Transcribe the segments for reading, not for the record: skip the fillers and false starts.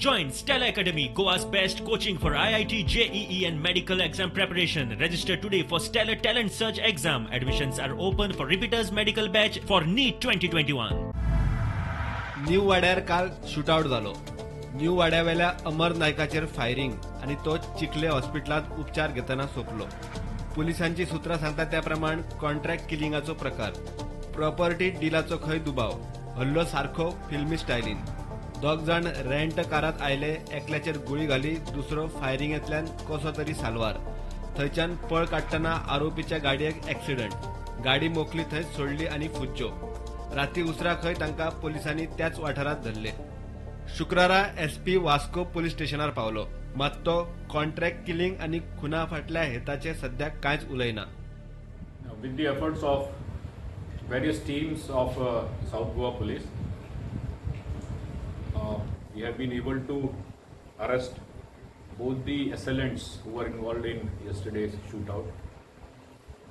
Join Stellar Academy, Goa's best coaching for IIT, JEE and medical exam preparation. Register today for Stellar Talent Search exam. Admissions are open for repeaters medical batch for NEET 2021. New वाड्यार काल shootout जालो. New वाड्यावेल्या अमर नायकाचेर firing आनी तो चिखले हॉस्पिटलांत उपचार घेतना सोंपलो. पुलिसांची सूत्रां सांगता त्या प्रमाण कॉन्ट्रॅक्ट किलिंगाचो प्रकार, प्रॉपर्टी डिलाचो खंय दुबाव. हल्लो सारको फिल्मी स्टायलीन. दोग जाण रेंट कारात आयले, एकल्याचेर गुळी घाली, दुसरो फायरिंगेंतल्यान कसो तरी साल्वार. थंयच्यान पळ काडटना आरोपीच्या गाडयेक एक्सिडंट. गाडी मोखली थंयच सोडली आनी फुज्जो. राती उसरा खंय तांकां पोलिसांनी त्याच वाठारांत धरले. शुक्रारा एसपी वास्को पुलीस स्टेशनार पावलो, मात तो कॉन्ट्रॅक्ट किलिंग आनी खुना फाटल्या हेताचे सद्याक कांयच उलयना. With the efforts of various teams of South Goa Police, we have been able to arrest both the assailants who were involved in yesterday's shootout.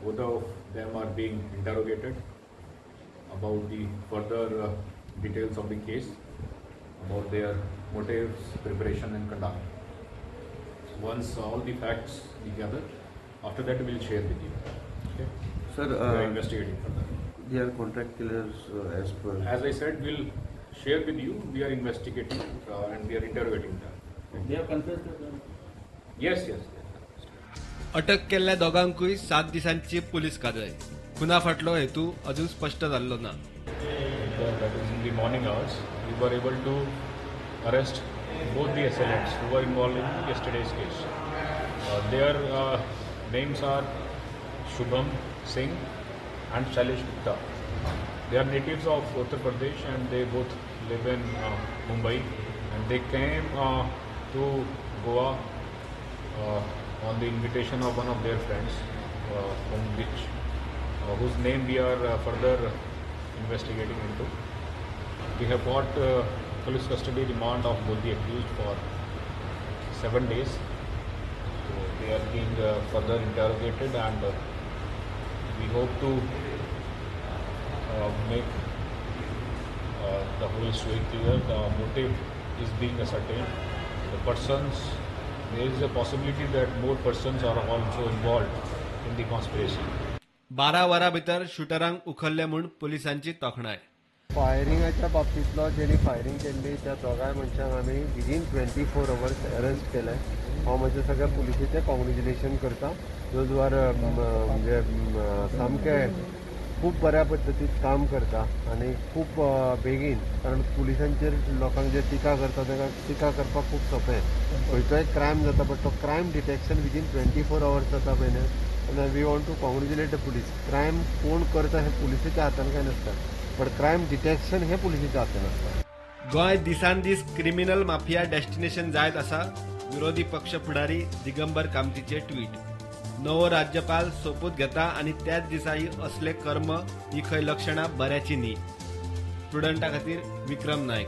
Both of them are being interrogated about the further details of the case, about their motives, preparation and conduct. Once all the facts we gather, after that we will share with you. Okay? Sir, we are investigating further. They are contract killers as per... As I said, we'll share with you. We are investigating and we are interrogating them. Okay? They have confessed that? Yes, yes. अटक केल्ल्या दोगांकूय 7 दिसांची police कादय. खुना फाटलो हेतू अजून स्पश्ट जाल्लो ना. That is in the morning hours. We were able to arrest both the assailants who were involved in yesterday's case. Their names are Shubham Singh and Shailesh Gupta. They are natives of Uttar Pradesh and they both live in Mumbai, and they came to Goa on the invitation of one of their friends, whose name we are further investigating into. We have got police custody remand of both the accused for 7 days. So they are being further interrogated, and we hope to make the whole story clear. The motive is being ascertained. The persons, there is a possibility that more persons are also involved in the conspiracy. 12 वरां भितर शूटरांक उखल्ले म्हूण पुलिसांची तोखणाय. फायरिंगाच्या बाबतींतलो जेणी firing केल्ली त्या दोगांय मनशांक आमी within 24 hours arrest केले. हांव म्हज्या सगळ्या पुलिसेचें कॉंग्रेच्युलेशन करता. Those are म्हणजे सामकें खूब बऱ्या पद्दतीन काम करता आनी खूब बेगीन, कारण पुलिसांचेर लोकांक जे टिका करता ताका टिका करपाक खूब सोंपें. खंयचोय क्रायम जाता बट तो क्रायम डिटेक्शन विदीन 24 अवर्स जाता पळय न्हय. We want to congratulate the police. Crime कोण करता हें पुलिसेच्या हातान कांय नासता, बट क्रायम डिटेक्शन हें पुलिसेच्या हातान आसता. गोंय दिसान दीस क्रिमिनल माफिया डेस्टिनेशन जायत आसा, विरोधी पक्ष फुडारी दिगंबर कामतीचे ट्वीट. नवो राज्यपाल सोपूत घेता आनी त्याच दिसा ही असले कर्म ही खंय लक्षणां बऱ्याची न्ही. प्रुडंटा खातीर विक्रम नायक.